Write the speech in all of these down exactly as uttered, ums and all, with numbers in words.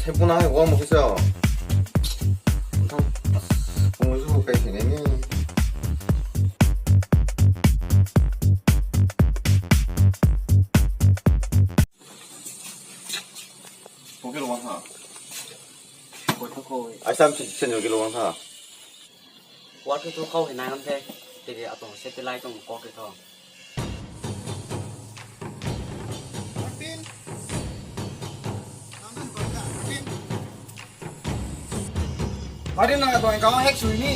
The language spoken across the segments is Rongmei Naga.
Thei puna hei guang mak khe cho. Thang pung zu kai thei ni. Kau ki luang tha. Kau thu kau. Ai sam si sen kau ki luang tha. Kau ki thu kau hei nai ngam the. Tiki atuang satellite tuang kau ki thu. Martin. Martin. Martin, nang atuang account hack sw ni.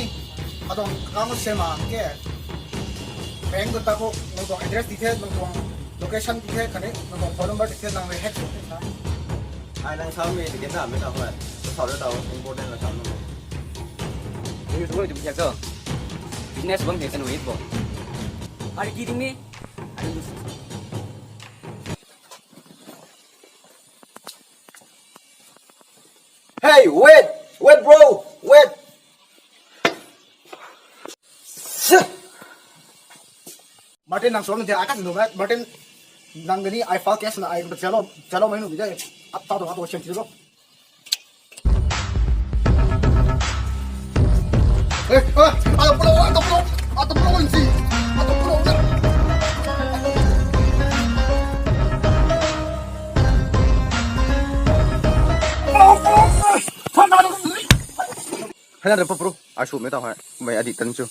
Atuang account sema ke. Bank tu ta ko, nang tuang address di the, nang tuang location di the, khatni nang tuang phone number di the, nang rui hack sw the sa. Ai nang sam mi ticket na mi ta hoi. Sa sa ta important na sam na. Ni tu ni tu biak cho. Business bang the kan wait bo. Are you kidding me? I don't do. Hey, wait! Wait, bro! Wait! Shit! Martin, nang suam nung the, akan nung, Martin, nang gani, ai file case na, ai chalo, chalo mai nung bidai, at tau tau tau siam tiro. Eh, ah, ada pulau, ada pulau, ada pulau ni, ada pulau ni. Hei na, ada pa bro, ai sw me tau hei, mai adi tan chu.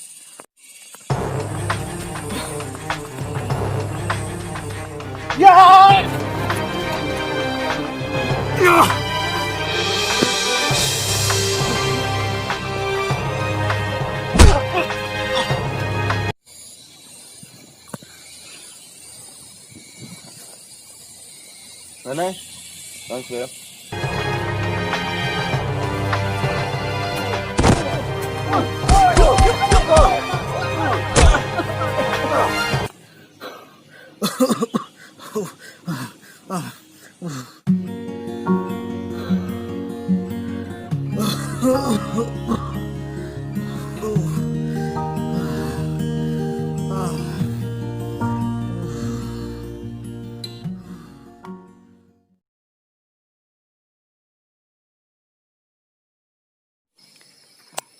Nai, nai. Thank you.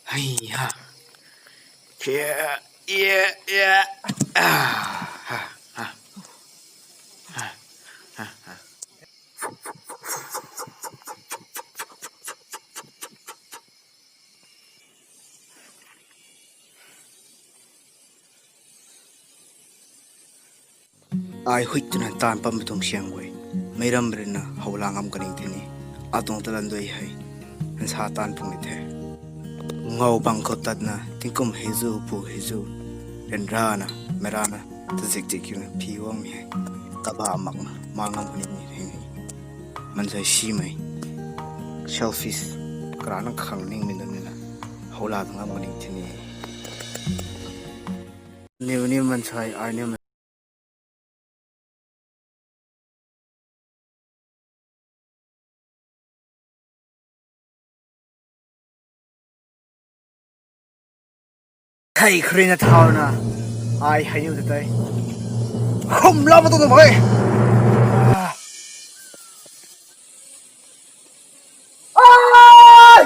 Hei ha. Yeah, yeah, yeah. Ah, ha, ha. Ha, ha, ha. Ai huih twna taanv pammei tuang siang guay, meic ram ruina how la ngam kaning theni, atuang talan dui hei, nsa taanv pung ni the. Ngau bang khou tatna, tingkum hei zu, pu hei zu, ryanrana, meirana, tazik zik kiuna, phi guangmei hei, kaba makna, ma ngam kaning ni theni. Mansei simei, selfish, karana khang ningmei nunc nina, how la ngam kaning theni. Niw ni mansei, ai ni Hei khrina thauna, ai hei niw ta tei. Khum lam tu tu mai. Ai!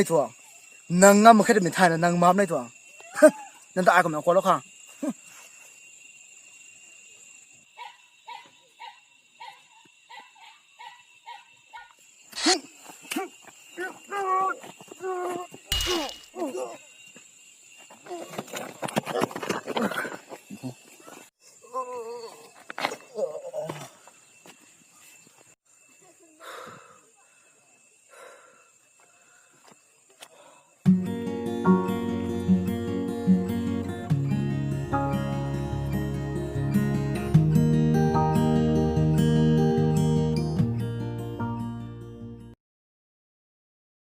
nai tuang. Nang ngam khe mi thayna nang map nai tuang. Nang ta ai kum na kualou khang.